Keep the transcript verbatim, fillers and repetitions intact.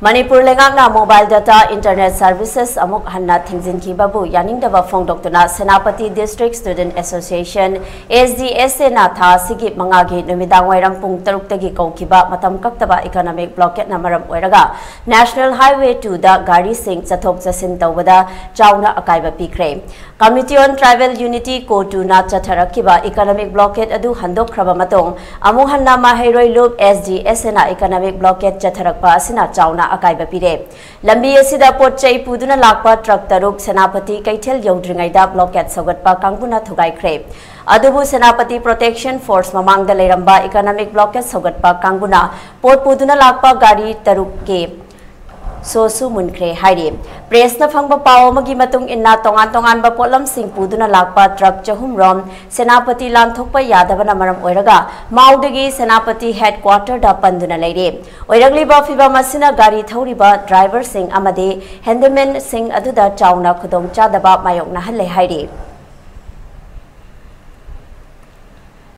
ꯃꯅꯤꯄꯨꯔ ꯂꯩꯉꯥꯛꯅ mobile data internet services ꯑꯃꯨꯛ ꯍꯟꯅ ꯊꯤꯡꯖꯤꯟꯈꯤꯕꯕꯨ ꯌꯥꯅꯤꯡꯗꯕ ꯐꯣꯡꯗꯣꯛꯇꯨꯅ Senapati District Student Association, S D S A ꯅ ꯊꯥ ꯑꯁꯤꯒꯤ ꯃꯉꯥꯒꯤ ꯅꯨꯃꯤꯗꯥꯡ ꯋꯥꯏꯔꯝ ꯄꯨꯡ ꯇꯔꯨꯛꯇꯒꯤ ꯀꯧꯈꯤꯕ ꯃꯇꯝ ꯀꯛꯇꯕ economic blockade ꯅ ꯃꯔꯝ ꯑꯣꯏꯔꯒ National Highway two ꯗ ꯒꯥꯔꯤꯁꯤꯡ ꯆꯠꯊꯣꯛ ꯆꯠꯁꯤꯟ ꯇꯧꯕꯗ ꯆꯥꯎꯅ ꯑꯀꯥꯏꯕ ꯄꯤꯈ꯭ꯔꯦ꯫ Committee on Tribal Unity, CoTU ꯅ ꯆꯠꯊꯔꯛꯈꯤꯕ economic blockade ꯑꯗꯨ ꯍꯟꯗꯣꯛꯈ꯭ꯔꯕ ꯃꯇꯨꯡ, ꯑꯃꯨꯛ ꯍꯟꯅ ꯃꯍꯩꯔꯣꯏ ꯂꯨꯞ S D S A ꯅ economic blockade ꯆꯠꯊꯔꯛꯄ ꯑꯁꯤꯅ ꯆꯥꯎꯅ ꯑꯀꯥꯏꯕ ꯄꯤꯔꯦ꯫ ꯂꯝꯕꯤ ꯑꯁꯤꯗ ꯄꯣꯠ ꯆꯩ ꯄꯨꯗꯨꯅ ꯂꯥꯛꯄ truck ꯇꯔꯨꯛ ꯁꯦꯅꯥꯄꯇꯤ ꯀꯩꯊꯦꯜ ꯌꯧꯗ꯭ꯔꯤꯉꯩꯗ blockade ꯁꯧꯒꯠꯄ ꯀꯥꯡꯕꯨꯅ ꯊꯨꯒꯥꯏꯈ꯭ꯔꯦ꯫ ꯑꯗꯨꯕꯨ Senapati Protection Force ꯃꯃꯥꯡꯗ ꯂꯩꯔꯝꯕ economic blockade ꯁꯧꯒꯠꯄ ꯀꯥꯡꯕꯨꯅ ꯄꯣꯠ ꯄꯨꯗꯨꯅ ꯂꯥꯛꯄ ꯒꯥꯔꯤ ꯇꯔꯨꯛꯀꯤ ꯁꯣꯁꯨ ꯃꯨꯟꯈ꯭ꯔꯦ ꯍꯥꯏꯔꯤ꯫ Press ꯅ ꯐꯪꯕ ꯄꯥꯎ ꯑꯃꯒꯤ ꯃꯇꯨꯡ ꯏꯟꯅ, ꯇꯣꯉꯥꯟ ꯇꯣꯉꯥꯟꯕ ꯄꯣꯠꯂꯝꯁꯤꯡ ꯄꯨꯗꯨꯅ ꯂꯥꯛꯄ truck ꯆꯍꯨꯝ ꯔꯣꯝ ꯁꯦꯅꯥꯄꯇꯤ ꯂꯥꯟꯊꯣꯛꯄ ꯌꯥꯗꯕꯅ ꯃꯔꯝ ꯑꯣꯏꯔꯒ ꯃꯥꯎꯗꯒꯤ ꯁꯦꯅꯥꯄꯇꯤ headquarter ꯗ ꯄꯟꯗꯨꯅ ꯂꯩꯔꯦ꯫ ꯑꯣꯏꯔꯛꯂꯤꯕ ꯐꯤꯚꯝ ꯑꯁꯤꯅ ꯒꯥꯔꯤ ꯊꯧꯔꯤꯕ driver ꯁꯤꯡ ꯑꯃꯗꯤ handyman ꯁꯤꯡ ꯑꯗꯨꯗ ꯆꯥꯎꯅ ꯈꯨꯗꯣꯡꯆꯥꯗꯕ ꯃꯥꯌꯣꯛꯅꯍꯜꯂꯦ ꯍꯥꯏꯔꯤ꯫